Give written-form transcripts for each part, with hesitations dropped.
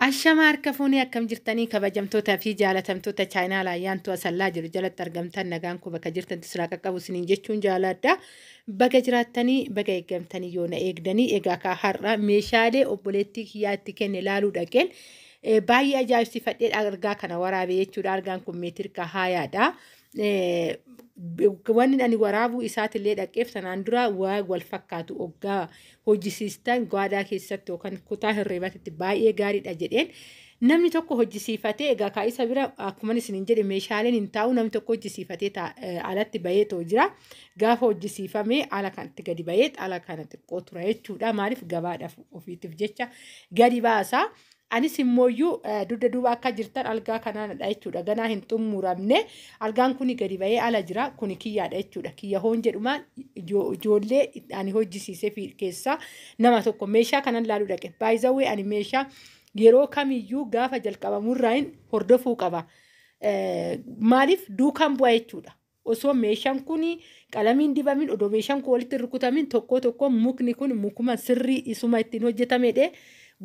Ashama harka fuunee, akkam jirtanii, kabajamtootaa fi jaalatamtoota chaayinaa Ayyaantuu Asallaa jiru jalatti argamtan? Nagaan koo bakka jirtantti silaa qaqqabu isiniin jechuun jaaladha. Baga jiraattanii, baga eeggamtanii, yoona eegdanii. Egaa kaa har'a meeshaalee obboleettii kiyyaatti kenne laaluu dhaqeen baay'ee ajaa'ibsiifadhee argaa kana waraabee jechuudha. Argaan kun meetirka haayaadha. Wanni ani waraabuu isaatillee dhaqeef, sanaan dura waa wal fakkaatu oggaa hojjisiistan gwaadaa keessatti yookaan kutaa hirribaatti baay'ee gaariidha jedheen namni tokko hojjisiifatee. Egaa kaa isa bira akkuma isiniin jedhe meeshaaleen hin taa'u. Namni tokko hojjisiifatee alatti bahee too jira. Gaafa hojjisiifamee ala kanatti gadi bahee ala kana xiqqoo tura jechuudha. Maaliif? Gabaadhaaf ofiitiif jecha gadi baasaa. Anis immooyyuu dugda duuba akka jirtan algaa kanaanidha jechuudha. Ganaa hin xumuramne. Algaan kuni gadi bahee ala jira. Kuni kiyyaadha jechuudha. Kiyya hoon jedhumaan ijoollee ani hojjisiisee keessaa nama tokko meeshaa kanan laaluu dhaqe. Baay'izawwee ani meeshaa yeroo kamiyyuu gaafa jalqabamurraa hordofuu qaba. Maaliif? Duukaan bu'a jechuudha. Osoo meeshaan kun qalamiin dibamin, odoo meeshaan kun walitti rukutamin, tokko tokko mukni kun mukuma sirrii isuma ittiin hojjetamedha.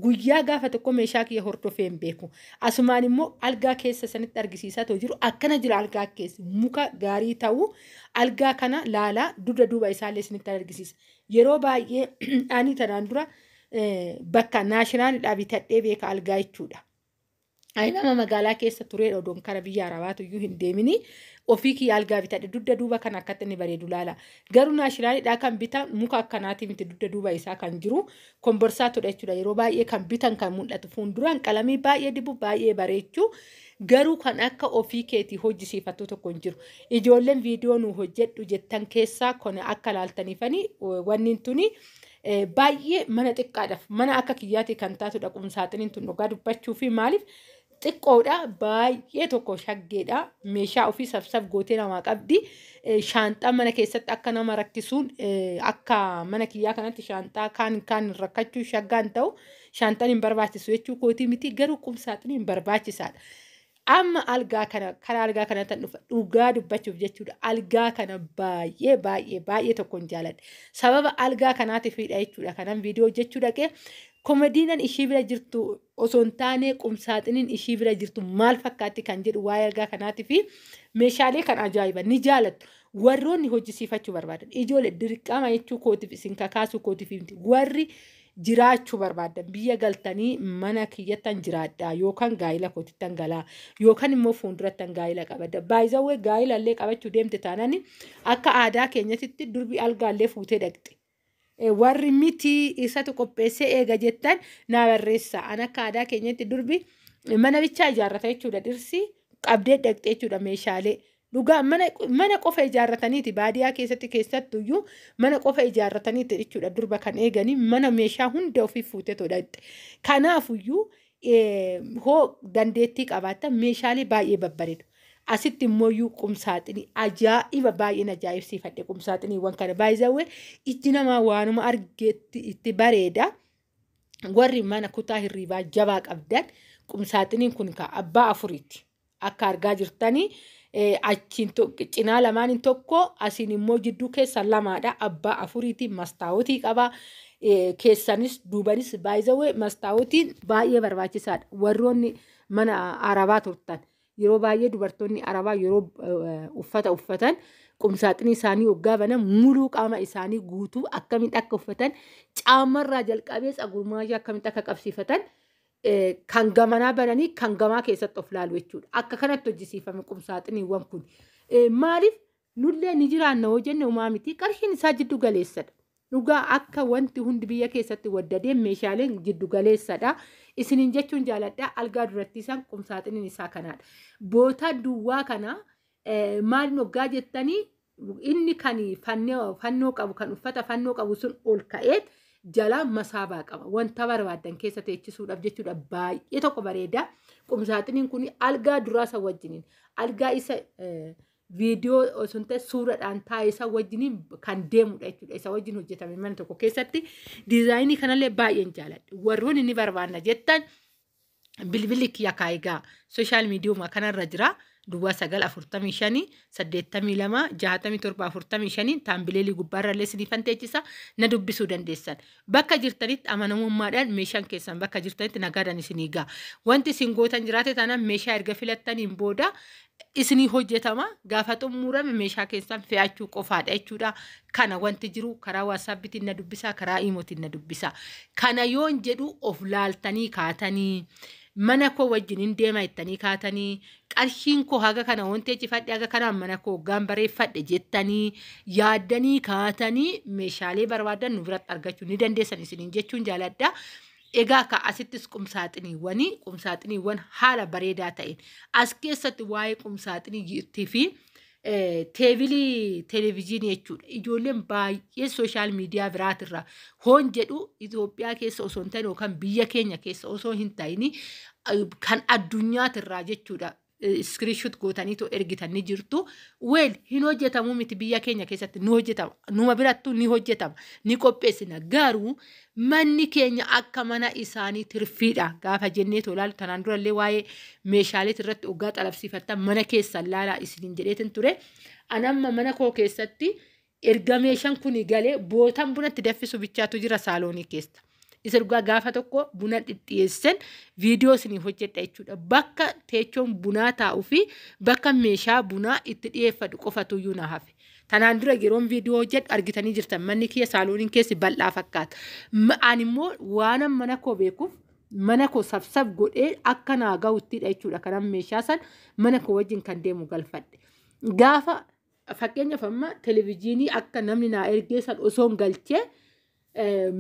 Guyyaa gaafa tokko meeshaa kiyya hordofee hin beeku. Asumaan immoo algaa keessa sanitti argisiisaa ta'u jiru, akkana jira. Algaa keessa muka gaarii ta'u algaa kana laalaa, dugda duuba isaallee isinitti argisiisa. Yeroo baay'ee ani tanaan dura bakka naashinaalidhaa bitadhee beeka algaa jechuudha. Ani nama magaalaa keessa turee odoon kara biyya Arabaatu iyyuu hin deemini ofii kiyya algaa bitadhe. Dugda duuba kan akkatti inni bareedu laala. Garuu naashinaalidhaa kan bitan muka akkanaati miti. Dugda duuba isaa kan jiru komborsaatudha jechuudha. Yeroo baay'ee kan bitan kan mul'atu fuulduraan qalamii baay'ee dibu, baay'ee bareechuu, garuu kan akka ofii keetii hojjisiifattu tokko hin jiru. Ijoolleen viidiyoo nu hojjedhu jettan keessaa kun akka laaltaniifani wanni tuni baay'ee mana xiqqaadhaaf mana akka kiyyaatti kan taatudha qumsaaxiniin tun, dhugaa dubbachuu fi. Maaliif? Xiqqoodha, baay'ee tokko shaggeedha, meeshaa ofii safsaf gootee namaa qabdi. Shaanxaa mana keessatti akka nama rakkisuun, akka mana kiyyaa kanatti shaanxaa kaan kaan rakkachuu shaggaan ta'u shaanxaan hin barbaachisu jechuu kootii miti, garuu qumsaaxiniin barbaachisaadha. Amma algaa kana, karaa algaa kanatti dhufa, dhugaa dubbachuuf jechuudha. Algaa kana baay'ee baay'ee baay'ee tokkoon jaaladha. Sababa algaa kanaatiifidha jechuudha. Kanan viidiyoo hojjechuu dhaqee komodiinan ishii bira jirtu osoo hin taane, qumsaaxiniin ishii bira jirtu maal fakkaatti kan jedhu, waa'ee algaa kanaatii fi meeshaalee kan ajaa'iba ni jaalattu. Warroonni hojjisiifachuu barbaadan, ijoollee dirqama jechuu kootiif, isin kakaasuu kootiif miti, warri jiraachuu barbaadan biyya galtanii mana kiyyattan jiraadha yookaan gaa'ila kootittan galaa yookaan immoo fuuldurattan gaa'ila qabadda. Baay'izawwee gaa'ila illee qabachuu deemte taanaan akka aadaa keenyatti durbi algaallee fuutee dhaqxe. Warri miti isatu qopheessee eega jettan naa barreessa. An akka aadaa keenyatti durbi mana bichaa ijaarrata jechuudha, dhirsi qabdee dhaqxe jechuudha meeshaalee. Dhugaa mana qofa ijaarrataniiti, baadiyyaa keessatti keessattuyyuu mana qofa ijaarrataniiti jechuudha durba kan eeganii, mana meeshaa hunda ofii fuutee dhaqxe. Kanaafuyyuu hoo dandeettii qabaattan meeshaalee baay'ee babbareedu. Asitti immoo qumsaaxinii ajaa'iba, baay'een ajaa'ibsiifadhe qumsaaxiniiwwan kana. Baay'izawwee ijji namaa waanuma argeetti itti bareeda. Warri mana kutaa hirribaa jabaa qabdan qumsaaxiniin kun ka abbaa afuriiti. Akka argaa jirtanii achiin cinaa lamaaniin tokko, asiin immoo jidduu keessa lamaadha. Abbaa afuriiti, mastaawotii qaba. Keessanis duubanis baay'izawwee mastaawotiin baay'ee barbaachisaadha. Warroonni mana arabaa turtan, yeroo baay'ee dubartoonni arabaa yeroo uffata uffatan qumsaaxinii isaanii hoggaa banan muluu qaama isaanii guutuu akkamitti akka uffatan, caamarraa jalqabee tsagurmaashii akkamitti akka qabsiifatan, kan gamanaa bananii kan gamaa keessatti of laalu jechuudha. Akka kanatti hojjisiifame qumsaaxiniiwwan kun. Maaliif? Nullee ni jiraanna hoo jenne homaa miti, qarshiin isaa jiddu galeessadha. Dhugaa akka wanti hundi biyya keessatti waddadee meeshaaleen jiddu galeessadha. Isiniin jechuun jaaladha. Algaa duratti isaan qumsaaxiniin isaa kanaadha. Bootaa duwwaa kana maal hoggaa jettanii, inni kan fannoo qabu, kan uffata fannoo qabu sun ol ka'ee jalaa masaabaa qaba. Wanta barbaadan keessa teechisuudhaaf jechuudha. Baay'ee tokko bareeda. Qumsaaxiniin kun algaa duraa isa wajjiniin, algaa isa viidiyoo osoo hin ta'e suuraadhaan taa'e isa wajjiniin kan deemudha jechuudha. Isa wajjin hojjetame mana tokko keessatti. Diizaayinii kanallee baay'een jaaladha. Warroonni ni barbaanna jettan bilbilli kiyya kaayigaa social media kanarra jira. 0945 82 67 45 taambileelii gubbaarrallee isiniifan teechisa, na dubbisuu dandeessan. Bakka jirtanitti amanamummaadhaan meeshaan keessan bakka jirtanitti nagaadhaan isinii ga'a. Wanti isin gootan jiraate taanaan meeshaa erga filattaniin booda isinii hojjetama. Gaafa xumurame meeshaa keessan fe'achuu qofaadha jechuudha. Kana wanti jiru karaa WhatsAppiitiin na dubbisaa, karaa Imootiin na dubbisaa. Kana yoon jedhu of laaltanii kaatanii, mana koo wajjin hin deema jettanii kaatanii, qarshiin koo haga kana wanti ejjifadhe haga kanaan mana koo hoggaan bareeffadhe jettanii yaaddanii kaatanii meeshaalee barbaadan nu biratti argachuu ni dandeessan isiniin jechuun jaaladha. Egaa akka asittis qumsaaxiniiwwan haala bareedaa ta'een as keessatti waa'ee qumsaaxinii fi teebilii televezyiinii jechuudha. Ijoolleen baay'ee social media biraatirraa hoon jedhu Itoophiyaa keessa osoo hin ta'in yookaan biyya keenya keessa osoo hin ta'in kan addunyaatirraa jechuudha. Screenshot gootaniitu ergitan ni jirtu. Well, hin hojjetamuu miti, biyya keenya keessatti ni hojjetama. Numa birattuu ni hojjetama. Ni qopheessina. Garuu manni keenya akka mana isaanii tirfiidha gaafa jennee ilaalu, tanaan durallee waa'ee meeshaalee irratti hoggaa xalabsiifattan mana keessan laalaa isiniin jedheetin ture. Anamma mana koo keessatti erga meeshaan kun galee bootan bunatti danfisu bichaatu jira saaloonii keessa. Isa dhugaa gaafa tokko buna dhidhiyeessan viidiyoo isinii hojjedha jechuudha. Bakka teechoon bunaa taa'uu fi bakka meeshaa bunaa itti dhiyeeffadhu qofatuyyuu na hafe. Tanaan dura yeroon viidiyoo hojjedhu argitanii jirtan, manni kiyya saalooniin keessi bal'aa fakkaata. Ani immoo waanan mana koo beekuuf mana koo sabsab godhee akka naa gahuttidha jechuudha. Kanan meeshaa san mana koo wajjin kan deemu galfadhe. Gaafa fakkeenyaaf amma televezyiinii akka namni naa ergee san osoo hin galchee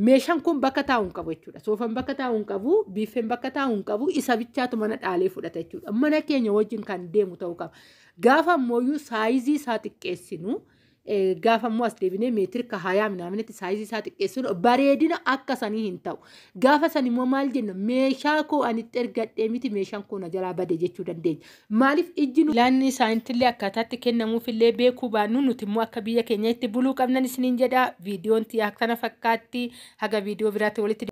meeshaan kun bakka taa'u hin qabu jechuudha. Soofaan bakka taa'u hin qabu, biiffeen bakka taa'u hin qabu, isa bichaatu mana dhaalee fudhata jechuudha. Mana keenya wajjin kan deemu ta'uu qaba. Gaafa ammoo saayizii isaa xiqqeessinu, gaafa immoo as deebinee meetirka hayaa minaaminitti saayizii isaa xiqqeessinu, bareedina akka sanii hin ta'u. Gaafa san immoo maal jenna? Meeshaa koo ani itti ergadhee miti, meeshaan koo na jalaa bade jechuu dandeenya. Maaliif ijji laanni isaaniitillee akkaataatti kennamuufillee beekuu baannu, nuti immoo akka biyya keenyatti buluu qabnan isiniin jedha. Viidiyoon tiyyaa kana fakkaatti, haga viidiyoo biraatti walitti.